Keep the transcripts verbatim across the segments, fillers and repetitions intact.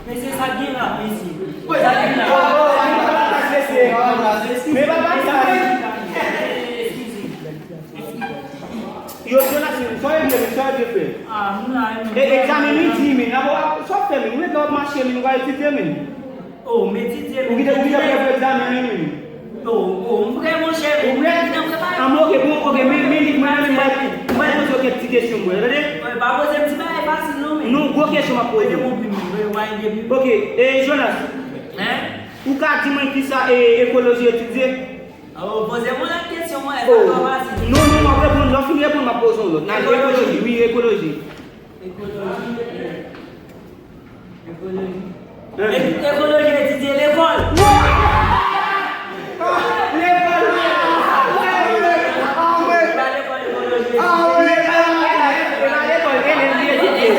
Mesye, sa gen la, mesye. Sa gen la. Men papa sa. Yo, Jonas, sa w vle, sa w vle fè? Ah, moun la, e, egzamen midi, men, sa w fè, men, ou ret la w ap mache, men, ou pa etidye, men. Oh, m etidye, men. Ou kite, ou kite prepare egzamen, men, men. Oh, oh, m prè, monchè, men. Ou prè? M prepare. Ah, men, ok, bon, ok, men, men, men, men, mwen, mwen poze w kèk ti kesyon, mwen, tande? Pa poze m ti bagay fasil, non, men. Non, gwo kesyon m ap poze w. Mwen gen plim, mwen gen plim. Ok, e, Jonas. Hein? Ou ka di mwen kisa, e, ekoloji etidye? Oh, poze mwen lòt kesyon, mwen, sa pa fasil. Non, non, w ap reponn, lè w fin reponn, m ap poze w lòt. Nan ekoloji, wi, ekoloji. Ekoloji. Ekoloji. Hein? E-, ekoloji etidye lekòl. Lekòl. Pa lekòl, ekoloji etidye.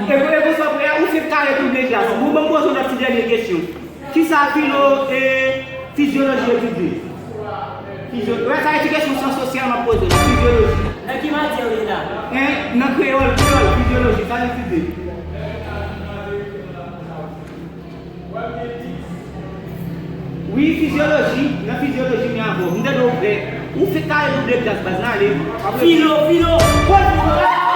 E pou, e pou sa, ou se kare double klas. Bon, bon, poze w lòt ti dènye kesyon. Kisa filo, e, fizyoloji etidye? Fizyo-, wè, sa edikasyon syans sosyal m ap poze w, fizyoloji. Nan ki matyè w ye la? Hein? Nan kreyòl, kreyòl, fizyoloji, sa l etidye? Wi, fizyoloji, nan fizyoloji, men avè w. M tande w fè, ou fè kare double klas, baz, nan ale. Filo, filo. Bon, bon, bon.